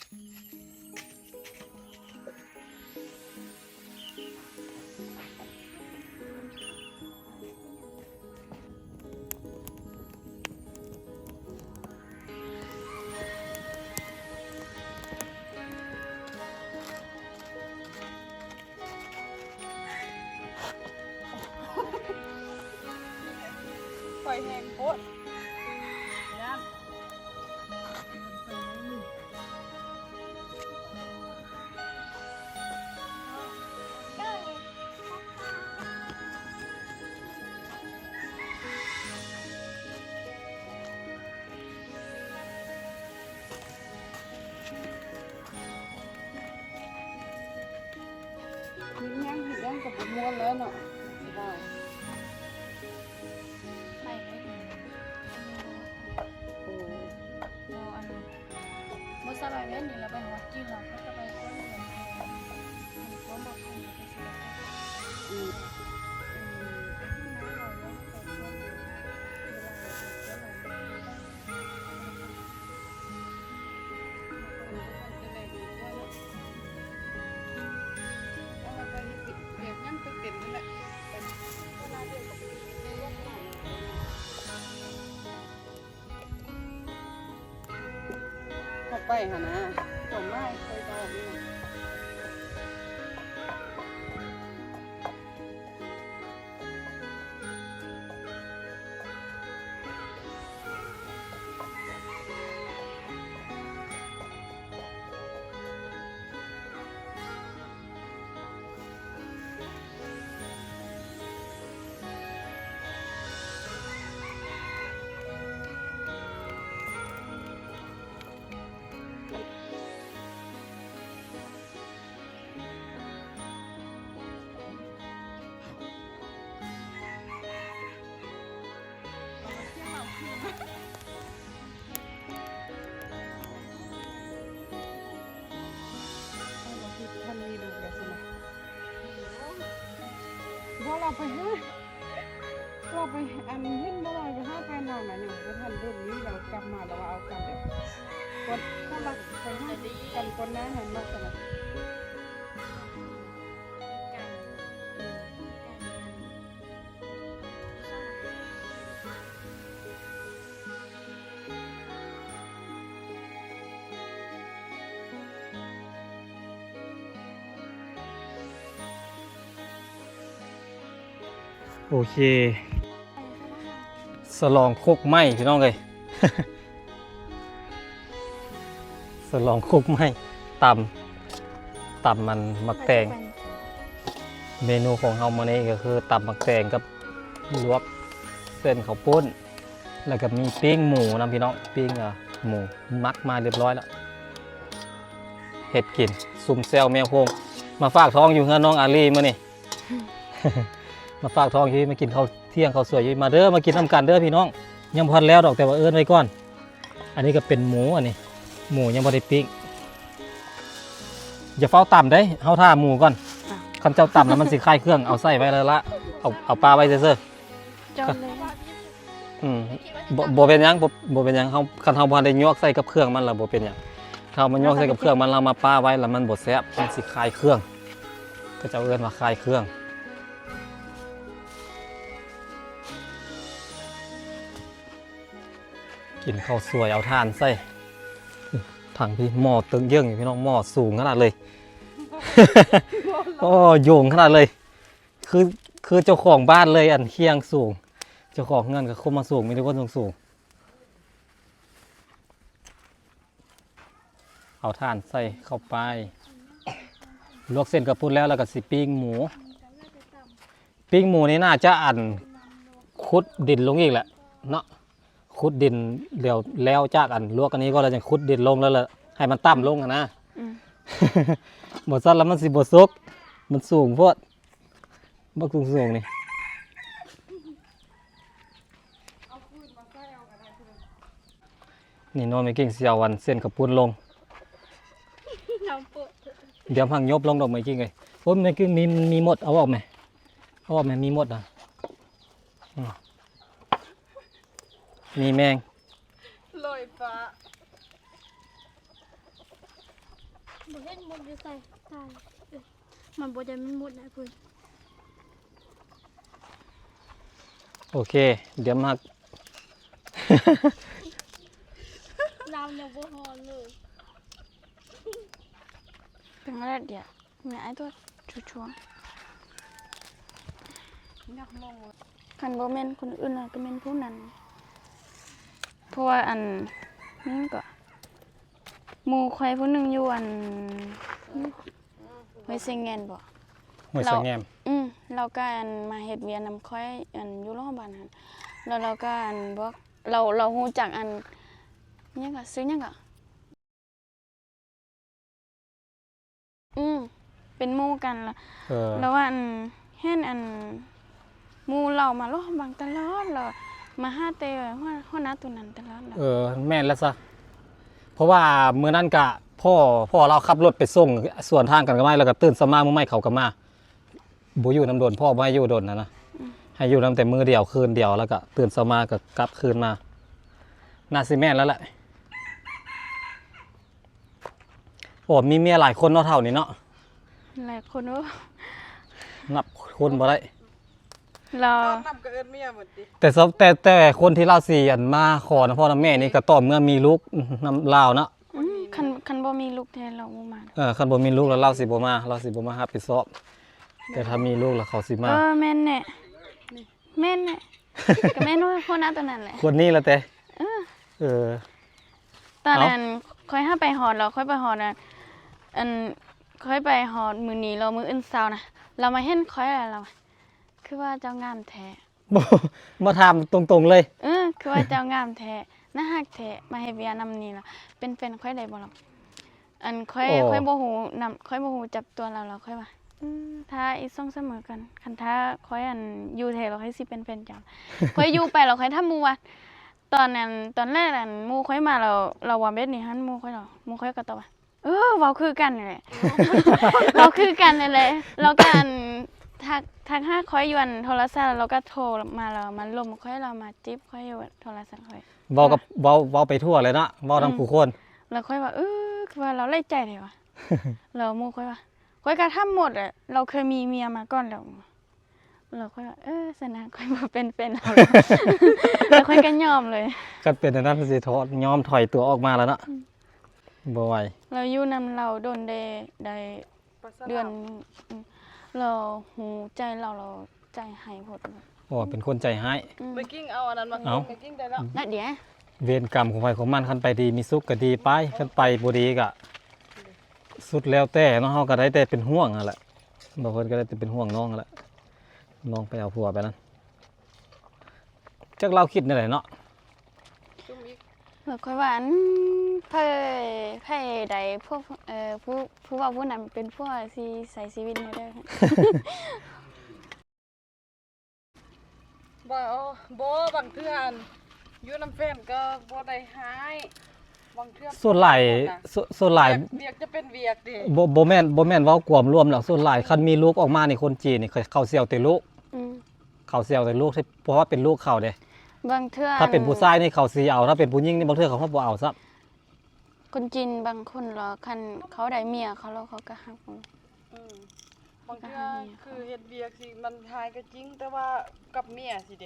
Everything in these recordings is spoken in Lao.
ໄຟແຮງໂພດ ຢ້ານ. ເຮັດຫຍັງເຮັດຫຍັງກໍບໍ່ມ່ວນແລ້ວເນາະ ສະບາຍ. ໄປເລີຍ ໂອ້ ບໍ່ອັນນັ້ນ ບໍ່ສະບາຍແມ່ນນີ້ ລະໄປຮອດຈີນ ລະກໍໄປຄົ້ນເລື່ອງ ອັນ ຄວາມບໍ່ໄພ ອືມ ອືມ ເຂົ້າໄປຫັ້ນນະ ຕົວໄມ້ເຄີຍບອກຢູ່. ບໍ່ ລາວໄປຫາ ລາວໄປ ອັນ ເຫັນບໍ່ ລາວໄປຫາແຟນລາວນະ ຍັງບໍ່ທັນເລີ່ມນີ້ ລາວກັບມາ ລາວວ່າເອົາກັນແລ້ວ ກ່ອນ ເຂົາລັກໄປຫາກັນກ່ອນໜ້າຫັ້ນເນາະ ຊັ້ນນະ. ໂອເຄ ສະຫຼອງຄົກໄມ້ພີ່ນ້ອງເອີຍ. ສະຫຼອງຄົກໄມ້ ຕຳ ຕຳມັນໝາກແຕງ. ເມນູຂອງເຮົາມື້ນີ້ກໍຄືຕຳໝາກແຕງກັບລວກເສັ້ນເຂົ້າປຸ້ນ ແລ້ວກໍມີປີ້ງໝູນຳພີ່ນ້ອງ ປີ້ງ ເອີ ໝູໝັກມາຮຽບຮ້ອຍແລ້ວ ເຮັດກິນຊຸມແຈ່ວແມວໂຂງ. ມາຝາກທ້ອງຢູ່ເຮືອນນ້ອງອາລີມື້ນີ້ ມາຝາກທ້ອງຢູ່ ມາກິນເຂົ້າທ່ຽງເຂົ້າສວຍຢູ່ ມາເດີ ມາກິນນຳກັນເດີພີ່ນ້ອງ. ຍັງບໍ່ທັນແລ້ວດອກ ແຕ່ວ່າເອີ້ນໄວ້ກ່ອນ. ອັນນີ້ກໍເປັນໝູ ອັນນີ້ໝູຍັງບໍ່ໄດ້ປີ້ງ ຢ່າຟ້າວຕຳເດ້ ເຮົາຖ້າໝູກ່ອນ. ອ່ະ ຄັນເຈົ້າຕຳແລ້ວມັນຊິຄາຍເຄື່ອງ ເອົາໃສ່ໄວ້ແລ້ວລະ ເອົາ ເອົາປະໄວ້ຊື່ໆ. ເຈົ້າເລີຍ ອືມ ບໍ່ ບໍ່ເປັນຫຍັງ ບໍ່ ບໍ່ເປັນຫຍັງ ເຮົາ ຄັນເຮົາບໍ່ທັນໄດ້ຍວກໃສ່ກັບເຄື່ອງມັນລະບໍ່ເປັນຫຍັງ. ຖ້າເຮົາມາຍວກໃສ່ກັບເຄື່ອງມັນລະມາປະໄວ້ລະມັນບໍ່ແຊບ ມັນຊິຄາຍເຄື່ອງ ເຂົາເຈົ້າເອີ້ນວ່າຄາຍເຄື່ອງ. ກິນເຂົ້າສວຍເອົາຖ່ານໃສ່ ທາງພີ້ໝໍ້ຕຶກເຢິ້ງຢູ່ພີ່ນ້ອງ ໝໍ້ສູງຂະໜາດເລີຍ ໂອ້ ໂຢງຂະໜາດເລີຍ ຄື ຄືເຈົ້າຂອງບ້ານເລີຍ ອັນ ຄຽງສູງ ເຈົ້າຂອງເຮືອນກໍຄົມມາສູງ ມີແຕ່ຄົນສູງໆ. ເອົາຖ່ານໃສ່ເຂົ້າໄປ ລວກເສັ້ນເຂົ້າປຸ້ນແລ້ວ ແລ້ວກໍຊິປີ້ງໝູ. ປີ້ງໝູນີ້ໜ້າຈະ ອັນ ຂຸດດິນລົງອີກແຫຼະເນາະ ຂຸດດິນ ແລ້ວ ແລ້ວຈາກ ອັນ ລວກອັນນີ້ກໍແລ້ວ ຈັ່ງຂຸດດິນລົງ ແລ້ວ ແລ້ວໃຫ້ມັນຕ່ຳລົງຫັ້ນນະ. ອືມ ບໍ່ຊັ້ນແລ້ວມັນຊິບໍ່ສຸກ ມັນສູງໂພດ ບັກສູງໆນີ້. ນີ້ເນາະ ແມ່ກິ່ງຊິເອົາອັນເສັ້ນເຂົ້າປຸ້ນລົງ ດຽວພັງຍົບລົງດອກແມ່ກິ່ງເອີຍ. ໂອ້ຍ ແມ່ກິ່ງມີ ມີມົດ ເອົາອອກແມ ເອົາອອກແມ ມີມົດນະ ອືມ ມີແມງ ລອຍຟ້າ. ບໍ່ເຫັນໝົດຢູ່ໃສ ຕາຍ ເອີຍ ມັນບໍ່ໄດ້ມີໝົດນະເພິ່ນ. ໂອເຄ ດຽວມາ ນ້ຳຍັງບໍ່ຮ້ອນເລີຍ ເປັນແລ້ວດຽວ. ແມ່ນອ້າຍຕົວະ ຄັນບໍ່ແມ່ນຄົນອື່ນລະກະແມ່ນຜູ້ນັ້ນ ເພາະວ່າອັນ ນີ້ກໍ ໝູ່ຂ້ອຍຜູ້ໜຶ່ງຢູ່ອັນ ຫ້ວຍເຊແງນບໍ ຫ້ວຍເຊແງນ ລາວ ອືມ ລາວກະອັນມາເຮັດວຽກນຳຂ້ອຍອັນຢູ່ໂລງພະຍາບານຫັ້ນ ລະລາວກະອັນບອກ ລາວ ລາວຮູ້ຈັກອັນ ຫຍັງກໍ ຊື່ຫຍັງກໍ ອືມ ເປັນໝູ່ກັນລະ ເອີ ລະວ່າອັນ ເຫັນອັນ ໝູ່ລາວມາຫຼໍ່ບັງຕະຫຼອດ ລະມາຫາແຕ່ຫົວ ຫົວໜ້າໂຕນັ້ນຕະຫຼອດລະ. ເອີ ແມ່ນລະຊະ ເພາະວ່າມື້ນັ້ນກະພໍ່ ພໍ່ລາວຂັບລົດໄປສົ່ງ ສວນທາງກັນກັບໄມ້ ລະກະຕື່ນເຊົ້າມາມື້ໃໝ່ເຂົາກະມາ ບໍ່ຢູ່ນຳດົນ ພໍ່ບໍ່ໃຫ້ຢູ່ດົນຫັ້ນນະ ອືມ ໃຫ້ຢູ່ນຳແຕ່ມື້ດຽວຄືນດຽວ ລະກະຕື່ນເຊົ້າມາກະກັບຄືນມາ ໜ້າຊິແມ່ນລະແຫຼະ. ໂອ້ ມີເມຍຫຼາຍຄົນເນາະ ເຖົ້ານີ້ເນາະ ຫຼາຍຄົນ ໂອ້ ນັບຄົນບໍ່ໄດ້ ລາວ ນຳກໍເອີ້ນເມຍໝົດຕິ ແຕ່ ແຕ່ ແຕ່ຄົນທີ່ລາວຊິອັນມາຂໍນຳພໍ່ນຳແມ່ນີ້ ອືມ ກໍຕໍ່ເມື່ອມີລູກນຳລາວເນາະ ອືມ ຄັນ ຄັນບໍ່ມີລູກແທ້ລາວບໍ່ມາ ເອີ ຄັນບໍ່ມີລູກລະລາວຊິບໍ່ມາ ລາວຊິບໍ່ມາຮັບຜິດຊອບ ແຕ່ຖ້າມີລູກລະເຂົາຊິມາ ເອີ ແມ່ນແນ່ ແມ່ນແຫຼະ ກະແມ່ນວ່າຫົວໜ້າໂຕນັ້ນແຫຼະ ຄົນນີ້ລະເຕະ ເອີ ເອີ ຕອນນັ້ນຂ້ອຍຫາໄປຮອດ ລາວ ຂ້ອຍໄປຮອດ ອັນ ຂ້ອຍໄປຮອດມື້ນີ້ ລາວ ມື້ອື່ນເຊົ້ານະ ລາວມາເຫັນຂ້ອຍ ລາວ ລາວ ຄືວ່າເຈົ້າງາມແທ້ ມາຖາມຕົງໆເລີຍ ເອີ ຄືວ່າເຈົ້າງາມແທ້ ໜ້າຮັກແທ້ ມາເຮັດວຽກນຳນີ້ລະ ເປັນແຟນຂ້ອຍໄດ້ບໍ່ລະ? ອັນຂ້ອຍ ໂອ້ ຂ້ອຍບໍ່ຮູ້ນຳ ຂ້ອຍບໍ່ຮູ້ຈັກຕົວລາວ ລະຂ້ອຍວ່າ ອືມ ຖ້າອີກສອງສາມມື້ກ່ອນ ຄັນຖ້າຂ້ອຍອັນຢູ່ແທ້ລະຂ້ອຍຊິເປັນແຟນເຈົ້າ ຂ້ອຍຢູ່ໄປລະຂ້ອຍຖາມໝູ່ວ່າ ຕອນນັ້ນ ຕອນແລກນັ້ນໝູ່ຂ້ອຍມາລະ ລະວ່າແບບນີ້ຫັ້ນ ໝູ່ຂ້ອຍລະ ໝູ່ຂ້ອຍກໍຕອບວ່າ ເອີ ເວົ້າຄືກັນນີ້ແຫຼະ ເວົ້າຄືກັນນີ້ແຫຼະ ລະກະອັນ ທັກ ທັກຫາຂ້ອຍຢູ່ອັນໂທລະສັບ ລະກະໂທມາ ລະມາລົມຂ້ອຍ ລະມາຈີບຂ້ອຍຢູ່ໂທລະສັບຂ້ອຍ ເວົ້າກັບ ເວົ້າ ເວົ້າໄປທົ່ວເລີຍເນາະ ເວົ້ານຳ ອືມ ຜູ້ຄົນ ລະຂ້ອຍວ່າ ເອີ ຄືວ່າລາວໄຫຼໃຈແທ້ຫວາ ລະໝູ່ຂ້ອຍວ່າ ຂ້ອຍກະຖາມໝົດແຫຼະ ລາວເຄີຍມີເມຍມາກ່ອນແລ້ວ ລະຂ້ອຍວ່າ ເອີ ຊັ້ນນະ ຂ້ອຍບໍ່ເປັນແຟນລາວ ລະຂ້ອຍກະຍອມເລີຍ ຄັນເປັນແນວນັ້ນຊິຖອຍ ຍອມຖອຍຕົວອອກມາລະເນາະ ອືມ ບໍ່ໄຫວ ລາວຢູ່ນຳລາວດົນໄດ້ ໄດ້ເດືອນໜຶ່ງ ລາວຮູ້ໃຈລາວ ລາວໃຈຮ້າຍໂພດ ໂອ້ ເປັນຄົນໃຈຮ້າຍ ອືມ ໄປກິ້ງເອົາອັນນັ້ນມາ ເອົາ ໄປກິ້ງໄດ້ແລ້ວ ນັດດຽວ ເວນກຳຂອງໃຜຂອງມັນ ຄັນໄປດີມີສຸກກະດີໄປ ຄັນໄປບໍ່ດີກະສຸດແລ້ວແຕ່ເນາະ ເຮົາກະໄດ້ແຕ່ເປັນຫ່ວງຫັ້ນແຫຼະ ບໍ່ເພິ່ນກະໄດ້ແຕ່ເປັນຫ່ວງນ້ອງຫັ້ນແຫຼະ ນ້ອງໄປເອົາຜົວໄປນັ້ນ ຈັກລາວຄິດແນວໃດເນາະ ຊຸມອີກ ຂ້ອຍວ່າອັນ ໃຜ ໃຜໃດ ພວກ ເອີ ຜູ້ ຜູ້ເວົ້າຜູ້ນັ້ນເປັນຜົວຊິໃຊ້ຊີວິດແນວໃດ ບໍ່ ບໍ່ ບາງເທື່ອອັນ ຢູ່ນຳແຟນກໍບໍ່ໄດ້ຮ້າຍ ບາງເທື່ອ ສ່ວນຫຼາຍ ສ່ວນ ສ່ວນຫຼາຍ ວຽກຈະເປັນວຽກເດ ບໍ່ ບໍ່ແມ່ນ ບໍ່ແມ່ນເວົ້າກວມລວມດອກ ສ່ວນຫຼາຍຄັນມີລູກອອກມານີ້ ຄົນຈີນນີ້ເຂົາຊິເອົາແຕ່ລູກ ອືມ ເຂົາຊິເອົາແຕ່ລູກ ເພາະວ່າເປັນລູກເຂົາເດ້ ບາງເທື່ອ ຖ້າເປັນຜູ້ຊາຍນີ້ເຂົາຊິເອົາ ຖ້າເປັນຜູ້ຍິງນີ້ບາງເທື່ອເຂົາບໍ່ເອົາຊ້ຳ ຄົນຈີນບາງຄົນລະ ຄັນເຂົາໄດ້ເມຍເຂົາລະ ເຂົາກະຮັກ ອືມ ບາງເທື່ອຄືເຮັດວຽກຊິ ມັນຮ້າຍກໍຈິງ ແຕ່ວ່າກັບເມຍຊິເດ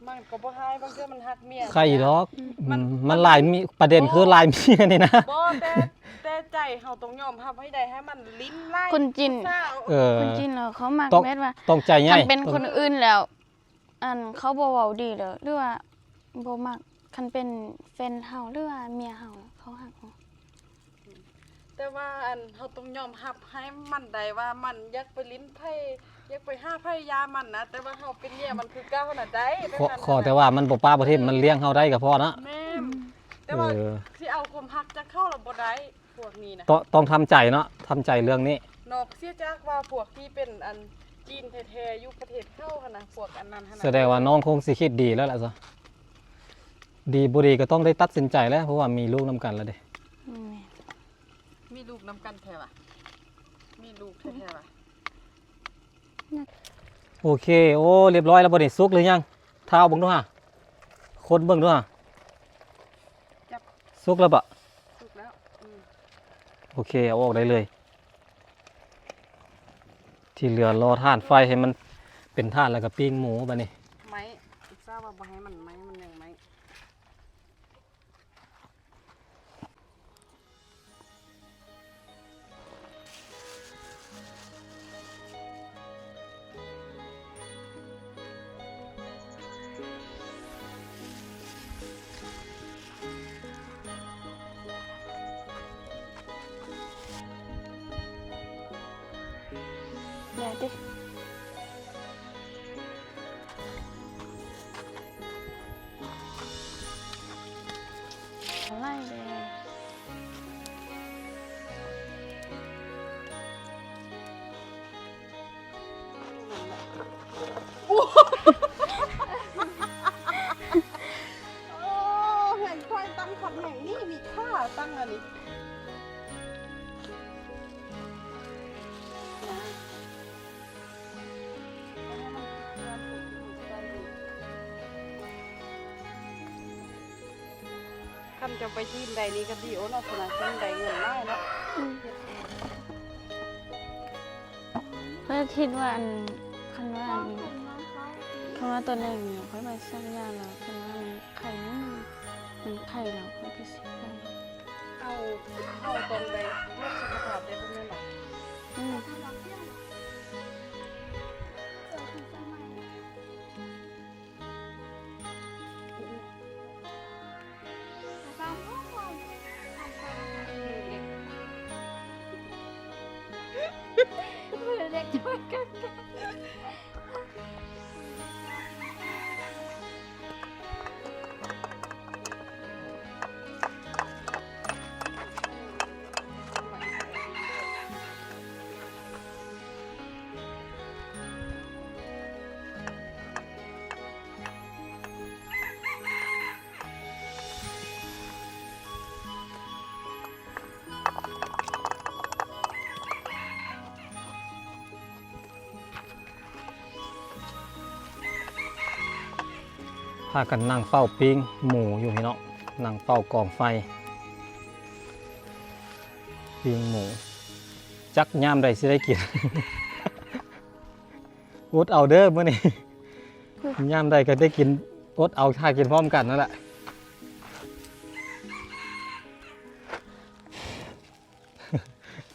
ມັນກໍບໍ່ຮ້າຍ ບາງເທື່ອມັນຮັກເມຍ ໃຄດອກ ອືມ ມັນ ມັນຫຼາຍມີ ປະເດັນຄືຫຼາຍເມຍນີ້ນະ ບໍ່ ແຕ່ ແຕ່ໃຈເຮົາຕ້ອງຍອມຮັບໃຫ້ໄດ້ ໃຫ້ມັນຫຼິ້ນຫຼາຍ ຄົນຈີນ ເອີ ຄົນຈີນລະເຂົາມັກແບບວ່າ ຕ້ອງໃຈໃຫຍ່ ຄັນເປັນຄົນອື່ນແລ້ວ ອັນ ເຂົາບໍ່ເວົ້າດີເດີ ຫຼືວ່າບໍ່ມັກ ຄັນເປັນແຟນເຮົາ ຫຼືວ່າເມຍເຮົາ ເຂົາຮັກເຮົາ ແຕ່ວ່າອັນ ເຮົາຕ້ອງຍອມຮັບໃຫ້ມັນໄດ້ວ່າ ມັນຢາກໄປຫຼິ້ນໃຜ ຢາກໄປຫາໃຜຢ່າມັນນະ ແຕ່ວ່າເຮົາເປັນເມຍມັນຄືເກົ່າຫັ້ນນະ ໄດ້ ຂໍ ແຕ່ວ່າມັນບໍ່ປະບໍ່ຖິ້ມ ມັນລ້ຽງເຮົາໄດ້ກະພໍເນາະ ແມ່ນ ອືມ ແຕ່ວ່າ ເອີ ຊິເອົາຄວາມຮັກຈາກເຂົາລະບໍ່ໄດ້ ພວກນີ້ນະ ຕ້ອງ ຕ້ອງທຳໃຈເນາະ ທຳໃຈເລື່ອງນີ້ ນອກເສຍຈາກວ່າພວກທີ່ເປັນອັນຈີນແທ້ໆ ຢູ່ປະເທດເຂົາຫັ້ນນະ ພວກອັນນັ້ນຫັ້ນນະ ສະແດງວ່ານ້ອງຄົງຊິຄິດດີແລ້ວລະຊະ ດີບໍ່ດີກໍຕ້ອງໄດ້ຕັດສິນໃຈແລ້ວ ເພາະວ່າມີລູກນຳກັນລະເດ ແມ່ນ ມີລູກນຳກັນແທ້ຫວາ ມີລູກແທ້ໆຫວາ ໂອເຄ ໂອ້ ລຽບຮ້ອຍແລ້ວບໍ່ນີ້ ສຸກຫຼືຍັງ? ທ້າວເບິ່ງດູຫາ ຄົນເບິ່ງດູຫາ ຈັບ ສຸກແລ້ວບໍ່? ສຸກແລ້ວ ອືມ ໂອເຄ ເອົາອອກໄດ້ເລີຍ. ທີ່ເຫຼືອລໍຖ່ານໄຟໃຫ້ມັນເປັນຖ່ານ ແລ້ວກໍປີ້ງໝູບາດນີ້. ໄມ້ ຊາວວ່າບໍ່ໃຫ້ມັນໄໝ້ ມັນຍັງໄໝ້. ແນ່ຕິ ອະໄລເດ. ໂອ້ ແຮງຂ້ອຍຕັ້ງຄັນແຮງນີ້ ມີຄ່າຕັ້ງອັນນີ້. ຄັນຈະໄປຈີນໄດ້ນີ້ກໍດີໂອເນາະ ຄົນລະຈີນໄດ້ເງິນຫຼາຍເນາະ. ອືມ ຂ້ອຍຄິດວ່າອັນ ຄັນວ່າອັນ ຄັນວ່າຕອນແລກນີ້ຂ້ອຍໄປສັກຢາແລ້ວ ຄັນວ່າມັນໄຂ້ນີ້ ມັນໄຂ້ແລ້ວຂ້ອຍກໍຊິໄປ. ເຮົາ ເຮົາຕ້ອງໄດ້ກວດສຸຂະພາບໄດ້ ບໍ່ແມ່ນຫວາ? ອືມ. ມືເລັກ ມືເລັກຊ່ວຍກັນ. ພາກັນນັ່ງເຝົ້າປີ້ງໝູຢູ່ພີ່ນ້ອງ ນັ່ງເຝົ້າກອງໄຟ ປີ້ງໝູ ຈັກຍາມໃດຊິໄດ້ກິນ. ອົດເອົາເດີມື້ນີ້ ຍາມໃດກໍໄດ້ກິນ ອົດເອົາຖ້າກິນພ້ອມກັນນັ້ນແຫຼະ.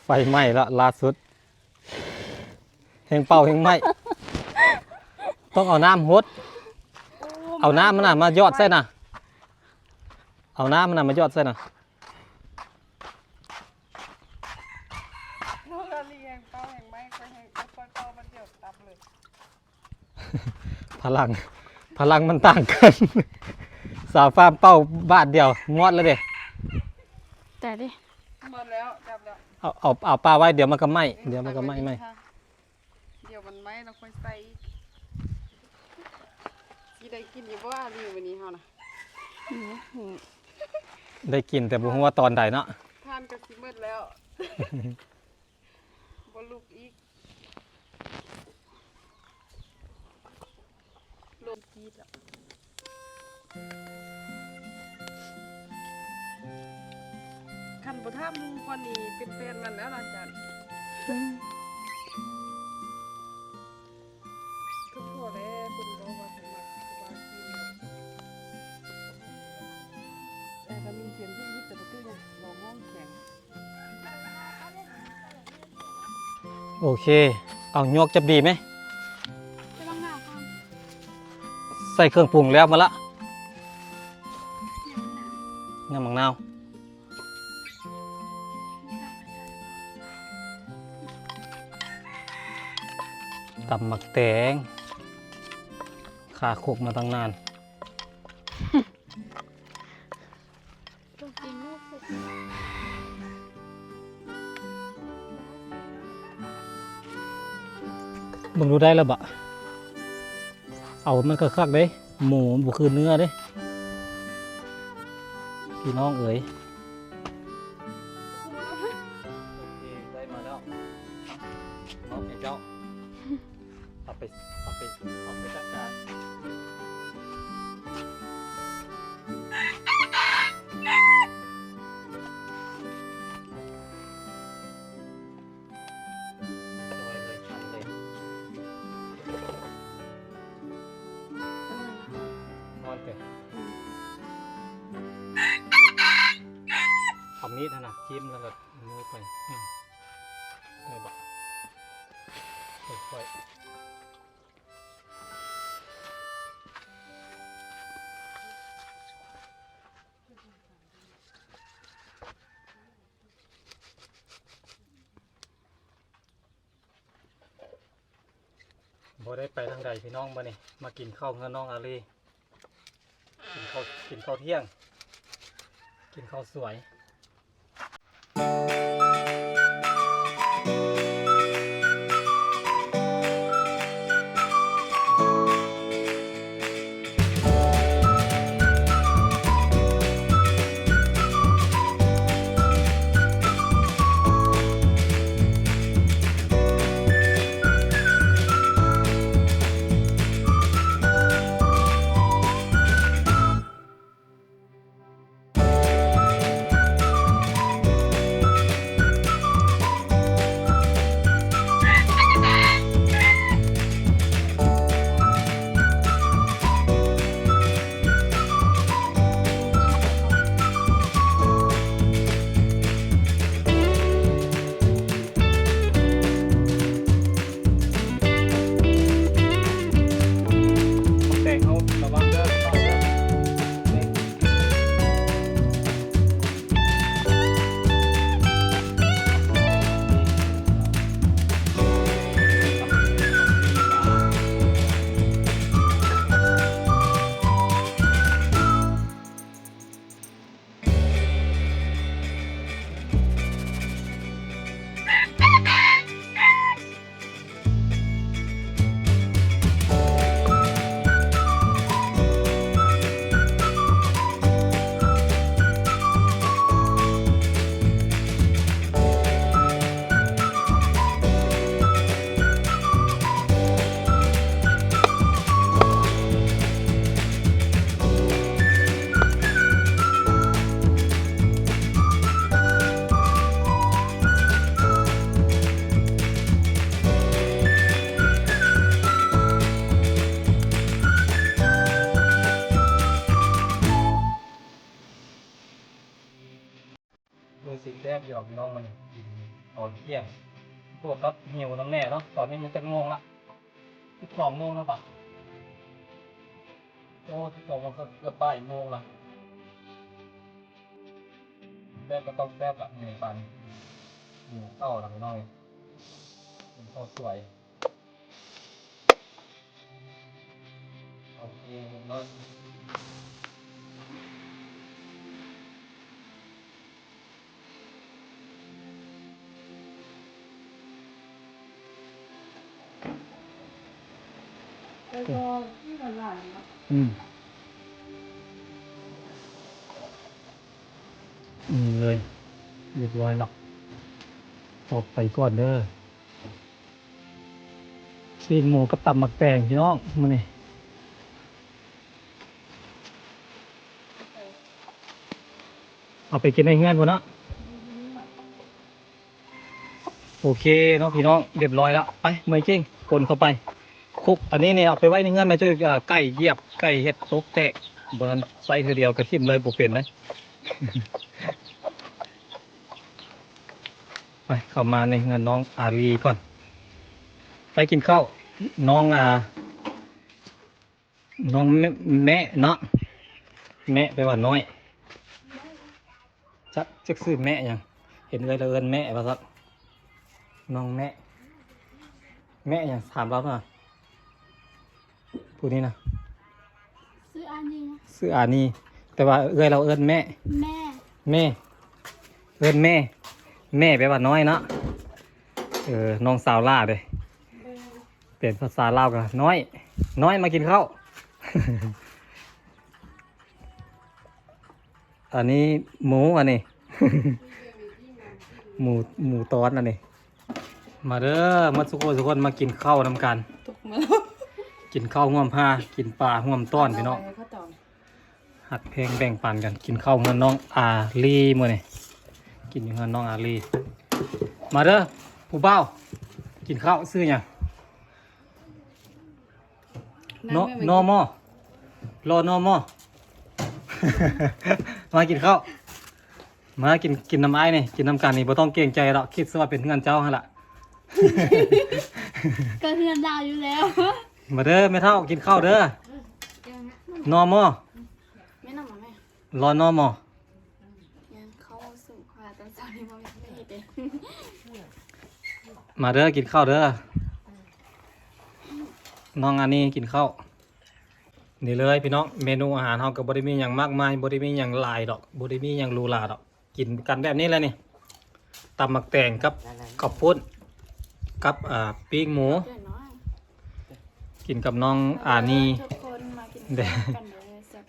ໄຟໄໝ້ລະ ລ່າສຸດ ແຮງເປົ່າແຮງໄໝ້ ຕ້ອງເອົານ້ຳຫົດ ເອົານ້ຳມັນນະມາຢອດໃສ່ນະ ເອົານ້ຳມັນນະມາຢອດໃສ່ນະ. ນ້ອງອາລີແຮງເປົ່າແຮງໄໝ້ ຂ້ອຍແຮງ ຂ້ອຍເປົ່າມັນດຽວຕັບເລີຍ. ພະລັງ ພະລັງມັນຕ່າງກັນ ສາວຟາມເປົ່າບາດດຽວໝົດແລ້ວເດ້. ແຕ່ດິ ໝົດແລ້ວ ດັບແລ້ວ. ເອົາ ເອົາ ເອົາປາໄວ້ ດຽວມັນກໍໄໝ້ ດຽວມັນກໍໄໝ້ໃໝ່. ດຽວມັນໄໝ້ແລ້ວຄ່ອຍໃສ່ອີກ. ຊິໄດ້ກິນຢູ່ບໍ່ອາລີມື້ນີ້ເຮົານະ? ອືມ ໄດ້ກິນແຕ່ບໍ່ຮູ້ວ່າຕອນໃດເນາະ. ຖ່ານກໍຊິໝົດແລ້ວ ບໍ່ລຸກອີກ. ລົມກີດແລ້ວ. ຄັນບໍ່ຖາມໝູ່ກ່ອນນີ້ເປັນແຟນມັນແລ້ວລະຈັນ. ອືມ ຄືພໍແລ້ວ ເພິ່ນບອກວ່າເພິ່ນມັກຜູ້ບ່າວຈີນເນາະ. ແຕ່ກໍມີສຽງທີ່ຍິບແຕ່ປະຕູຫຍັງ ລອງຮ້ອງແຂງ. ໂອເຄ ເອົາ ຍວກຈັບດີໄໝ? ໃສ່ເຄື່ອງປຸງແລ້ວໝົດລະ ຍຳໝາກນາວ ຕຳໝາກແຕງ ຄາຄົກມາຕັ້ງນານ. ເບິ່ງດູໄດ້ລະບະ ເອົາມັນຄັກໆເດ້ ໝູມັນບໍ່ຄືເນື້ອເດ້ ພີ່ນ້ອງເອີຍ. ໂອເຄ ໄດ້ມາແລ້ວ ມອບໃຫ້ເຈົ້າ. ເອົາໄປ ເອົາໄປ ເອົາໄປຈັດການ. ນີ້ນະ ຈິ້ມແລ້ວກໍມືໄປ ອືມ ໄດ້ບໍ່? ຄ່ອຍໆ ບໍ່ໄດ້ໄປທາງໃດພີ່ນ້ອງ ມື້ນີ້ມາກິນເຂົ້າເຮືອນນ້ອງອາລີ ກິນເຂົ້າ ກິນເຂົ້າທ່ຽງ ກິນເຂົ້າສວຍ. ແຕງເຮົາລະວັງເດີ ເຂົ້າເດີ. ຄືຊິແຊບຢູ່ດອກພີ່ນ້ອງ ມື້ນີ້ກິນຕອນທ່ຽງ. ໂອ້ ຕັດຫິວນຳແນ່ເນາະ. ຕອນນີ້ມັນຈັກໂມງລະ? ສິບສອງໂມງແລ້ວປະ? ໂອ້ ສິບສອງໂມງ ເກືອບບ່າຍໂມງລະ. ແຊບກໍຕ້ອງແຊບລະ ເມນູປານ ກິນເຂົ້າລະພີ່ນ້ອງ ກິນເຂົ້າສວຍ. ໂອເຄ ຮຽບຮ້ອຍ. ແລ້ວກໍ ອືມ ນີ້ເລີຍ ຮຽບຮ້ອຍເນາະ. ອອກໄປກ່ອນເດີ. ຊີ້ນໝູກັບຕຳໝາກແຕງພີ່ນ້ອງ ມື້ນີ້ ເອົາໄປກິນໃນເຮືອນພຸ້ນເນາະ. ໂອເຄເນາະພີ່ນ້ອງ ຮຽບຮ້ອຍແລ້ວ. ໄປ ເມື່ອຍເກັ່ງ ຂົນເຂົ້າໄປ ຄຸກ. ອັນນີ້ນີ້ເອົາໄປໄວ້ໃນເຮືອນແມ່ ຈຸ້ຍ ເອີ ໄກ່ຢຽບ ໄກ່ເຮັດຕົກແຕກ ບໍ່ທັນໃຊ້ເທື່ອດຽວກໍຖິ້ມເລີຍ ບໍ່ເປັນເລີຍ. ໄປ ເຂົ້າມາໃນເຮືອນນ້ອງອາລີກ່ອນ ໄປກິນເຂົ້າ. ນ້ອງ ອ່າ ນ້ອງແມະ ແມະເນາະ ແມະແປວ່ານ້ອຍ ຈັກ ຈັກຊື່ແມະຫຍັງ ເຫັນເອື້ອຍລາວເອີ້ນແມະວ່າຊັ້ນ. ນ້ອງແມະ ແມະຫຍັງ ຖາມລາວນະ. ຜູ້ນີ້ນະ ຊື່ອານີ ຊື່ອານີ ແຕ່ວ່າເອື້ອຍລາວເອີ້ນແມະ ແມ່ ແມ່ ເອີ້ນແມ່ ແມ່ແປວ່ານ້ອຍເນາະ. ເອີ ນ້ອງສາວຫຼ້າເດ້ ເປັນພາສາລາວກໍນ້ອຍ ນ້ອຍມາກິນເຂົ້າ. ອັນນີ້ໝູ ອັນນີ້ ໝູ ໝູຕອນອັນນີ້. ມາເດີ ໝົດສູ່ຄົນ ມາກິນເຂົ້ານຳກັນ ກິນເຂົ້າຮ່ວມພາ ກິນປາຮ່ວມຕ້ອນພີ່ນ້ອງ. ຮັກແພງແບ່ງປັນກັນ ກິນເຂົ້າເຮືອນນ້ອງອາລີມື້ນີ້ ກິນຢູ່ເຮືອນນ້ອງອາລີ. ມາເດີຜູ້ບ່າວ ກິນເຂົ້າ. ຊື່ຫຍັງ? ນອ ນອມໍ ລໍ ນໍມໍ ມາກິນເຂົ້າ. ມາກິນ ກິນນຳອ້າຍນີ້ ກິນນຳກັນນີ້ ບໍ່ຕ້ອງເກງໃຈດອກ ຄິດຊະວ່າເປັນເຮືອນເຈົ້າຫັ້ນລະ ກໍເຮືອນລາວຢູ່ແລ້ວ. ມາເດີແມ່ເຖົ້າ ກິນເຂົ້າເດີ. ນອມໍ ແມ່ນຳມາແມ່ ລໍນອມໍ ຍັງເຂົ້າສຸກວ່າຕອນເຊົ້ານີ້ບໍ່ມີໃຜເຮັດເດ້. ມາເດີ ກິນເຂົ້າເດີ ນ້ອງອານີ ກິນເຂົ້າ. ນີ້ເລີຍພີ່ນ້ອງ ເມນູອາຫານເຮົາກໍບໍ່ໄດ້ມີຫຍັງມາກມາຍ ບໍ່ໄດ້ມີຫຍັງຫຼາຍດອກ ບໍ່ໄດ້ມີຫຍັງຫຼູຫຼາດອກ ກິນກັນແບບນີ້ແຫຼະນີ້ ຕຳໝາກແຕງກັບເຂົ້າປຸ້ນ ກັບ ອ່າ ປີ້ງໝູ ກິນກັບນ້ອງອານີ. ມາເດີທຸກຄົນ ມາກິນເຂົ້າກັນເດີ ແຊບ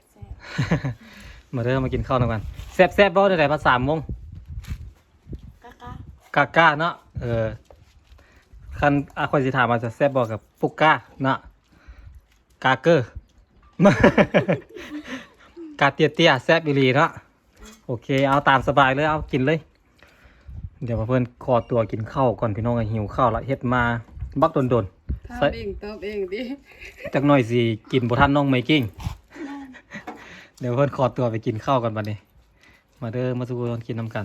ໆ. ມາເດີ ມາກິນເຂົ້ານຳກັນ. ແຊບໆ ເວົ້າແນວໃດພາສາມົ້ງ? ກາກາ ກາກາເນາະ. ເອີ ຄັນ ອາ ຂ້ອຍຊິຖາມວ່າແຊບບໍ່ ກໍປຸກກາເນາະ ກາເກີ ກາເຕຍໆ ແຊບອີ່ຫຼີເນາະ. ໂອເຄ ເອົາຕາມສະບາຍເລີຍ ເອົາກິນເລີຍ. ດຽວພາເພິ່ນຂໍຕົວກິນເຂົ້າກ່ອນ ພີ່ນ້ອງເອີຍ ຫິວເຂົ້າລະ ເຮັດມາບັກດົນໆ ຖາມເອງຕອບເອງຕິ ຈັກໜ່ອຍຊິກິນບໍ່ທັນນ້ອງໄມກິ້ງ. ດຽວເພິ່ນຂໍຕົວໄປກິນເຂົ້າກ່ອນບັດນີ້. ມາເດີ ມາສູ່ຄົນກິນນຳກັນ.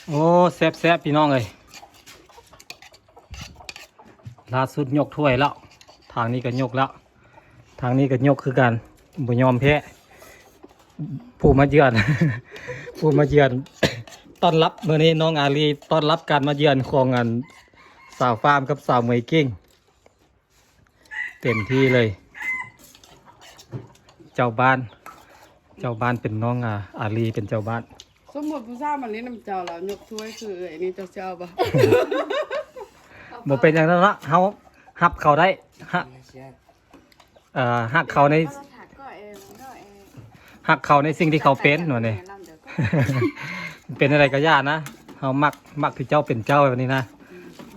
ໂອ້ ແຊບໆ ພີ່ນ້ອງເອີຍ ລ່າສຸດຍົກຖ້ວຍແລ້ວ ທາງນີ້ກໍຍົກແລ້ວ ທາງນີ້ກໍຍົກຄືກັນ ບໍ່ຍອມແພ້. ຜູ້ມາເຢືອນ ຜູ້ມາເຢືອນ ຕ້ອນຮັບມື້ນີ້ ນ້ອງອາລີ ຕ້ອນຮັບການມາເຢືອນຂອງອັນ ສາວຟາມກັບສາວເມຍເກັ່ງ ເຕັມທີ່ເລີຍ. ເຈົ້າບ້ານ ເຈົ້າບ້ານເປັນນ້ອງ ອາ ອາລີເປັນເຈົ້າບ້ານ. ສົມມຸດຜູ້ສາວມາຫຼິ້ນນຳເຈົ້າ ແລ້ວຍົກຖ້ວຍຄືເອື້ອຍນີ້ ເຈົ້າຊິເອົາບໍ່? ບໍ່ເປັນຫຍັງດອກເນາະ ເຮົາຮັບເຂົາໄດ້ ຮະ ເອີ ຮັກເຂົາໃນ ຮັກເຂົາໃນສິ່ງທີ່ເຂົາເປັນວ່ານີ້ ເປັນຈັ່ງໃດກໍຢ່ານະ ເຮົາມັກ ມັກທີ່ເຈົ້າເປັນເຈົ້າແບບນີ້ນະ.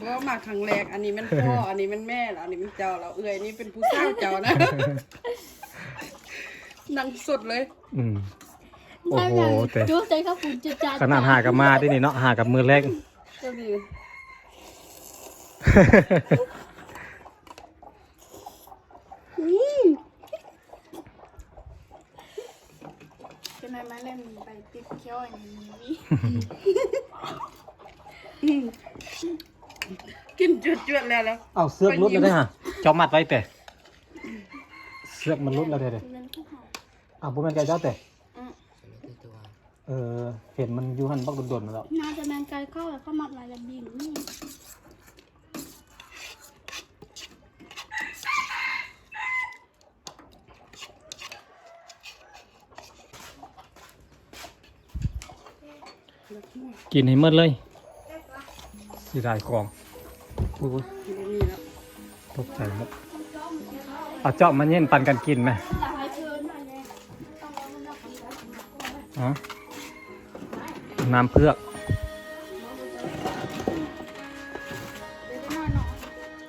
ບໍ່ ມາຄັ້ງແລກ ອັນນີ້ແມ່ນພໍ່ ອັນນີ້ແມ່ນແມ່ ແລ້ວອັນນີ້ແມ່ນເຈົ້າ ແລ້ວເອື້ອຍນີ້ເປັນຜູ້ສາວເຈົ້ານະ ນັ່ງສົດເລີຍ. ອືມ ໂອ້ໂຫ ແຕ່ ຂະໜາດຫາກັບມາເດ້ນີ້ເນາະ ຫາກັບມື້ແລກ. ອືມ ຈະໄດ້ມາເຫຼັ້ນໃບຕິດແຂ້ວອັນນີ້. ອືມ ກິນຈວດໆ ແລ້ວລະ ເອົາເຊືອກຫຼຸດແລ້ວເດ້ຫະ ເຈົ້າມັດໄວ້ແຕ່ ເຊືອກມັນຫຼຸດແລ້ວເດ້. ເອົາ ບໍ່ແມ່ນໄກ່ເຈົ້າແຕ່ ອືມ ເອີ ເຫັນມັນຢູ່ຫັ້ນບັກດົນໆ ແລ້ວ ໜ້າຈະແມ່ນໄກ່ເຂົາ ແລ້ວເຂົາມັດໄວ້ແລ້ວບິນ. ກິນໃຫ້ໝົດເລີຍ ເສຍດາຍຂອງ. ໂອ້ຍ ຕົກໃຈໝົດ. ເອົາຈອກມາເຢັນປັນກັນກິນແມ. ຮະ ນ້ຳເຜືອກ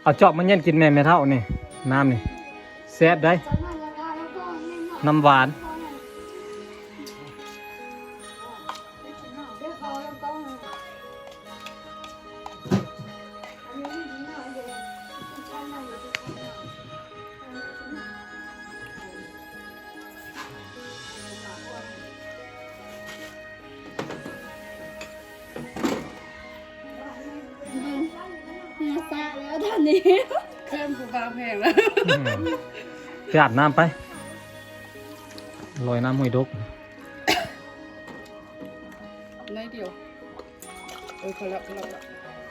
ເອົາຈອກມາເຢັນກິນແມ່ ແມ່ເຖົ້ານີ້ ນ້ຳນີ້ແຊບໄດ໋ ນ້ຳຫວານ. ເຫື່ອສາດແລ້ວຕອນນີ້ ເຂີນຜູ້ບ່າວແພງແລ້ວ. ອືມ ໄປອາບນ້ຳໄປ ລອຍນ້ຳຫ້ວຍດົກ. ໜ້ອຍດຽວ ເອີ ພໍແລ້ວ ພໍແລ້ວ ພໍແລ້ວ.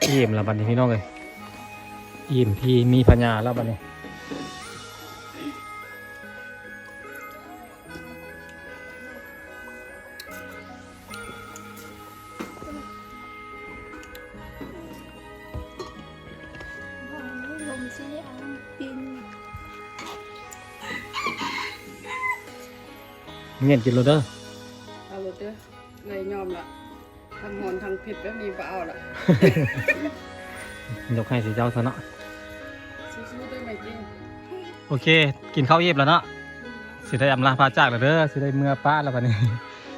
ອີ່ມແລ້ວບັດນີ້ພີ່ນ້ອງເອີຍ ອີ່ມພີມີພະຍາແລ້ວບັດນີ້. ເງີຍນກິນໂລດເດີ ເອົາໂລດເດີ ເອື້ອຍຍອມລະ ທັງຮ້ອນທັງເຜັດແບບນີ້ບໍ່ເອົາລະ ຍົກໃຫ້ຊິເຈົ້າຊະເນາະ. ສູ້ໆ ເດີແມ່ກິ້ງ. ໂອເຄ ກິນເຂົ້າອີ່ມແລ້ວເນາະ ຊິໄດ້ອຳລາພາຈາກແລ້ວເດີ ຊິໄດ້ເມືອປະແລ້ວບັດນີ້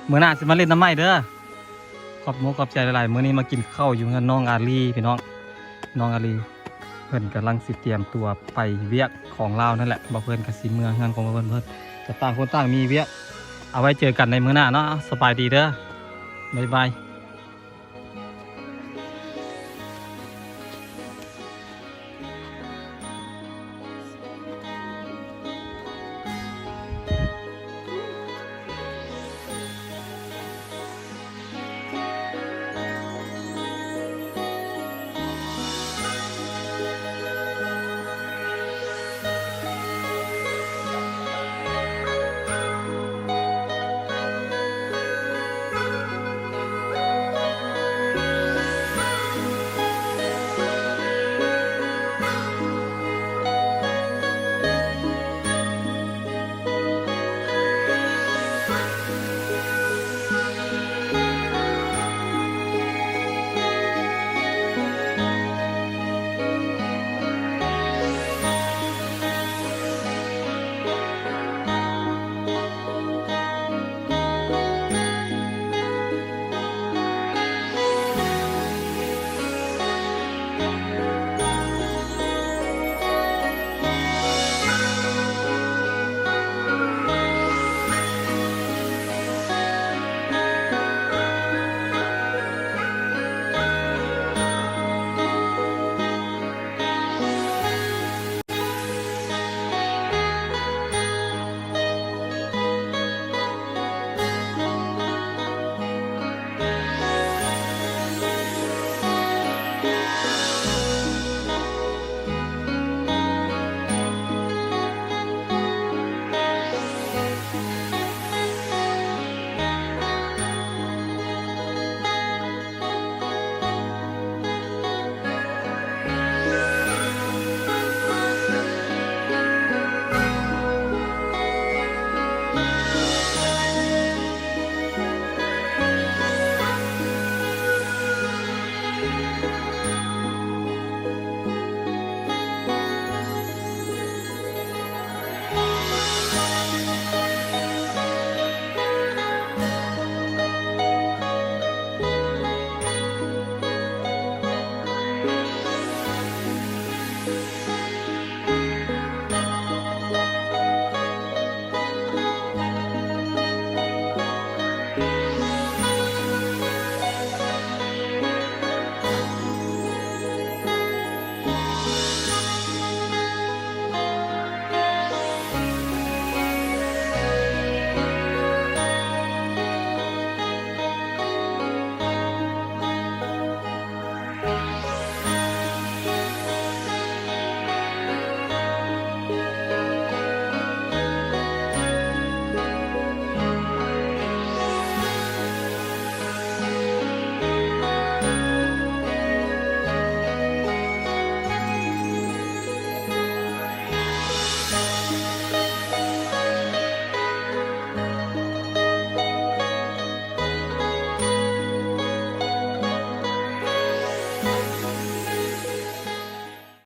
ມື້ໜ້າຊິມາຫຼິ້ນນຳໃໝ່ເດີ. ຂອບມຸກຂອບໃຈຫຼາຍໆ ມື້ນີ້ມາກິນເຂົ້າຢູ່ເຮືອນນ້ອງອາລີພີ່ນ້ອງ ນ້ອງອາລີ ເພິ່ນກຳລັງຊິຕຽມຕົວໄປວຽກຂອງລາວນັ້ນແຫຼະ ບ່າວເພິ່ນກໍຊິເມືອເຮືອນຂອງເພິ່ນ ເພິ່ນກໍຕ່າງຄົນຕ່າງມີວຽກ ເອົາໄວ້ເຈີກັນໃນມື້ໜ້າເນາະ. ສະບາຍດີເດີ. ບາຍບາຍ.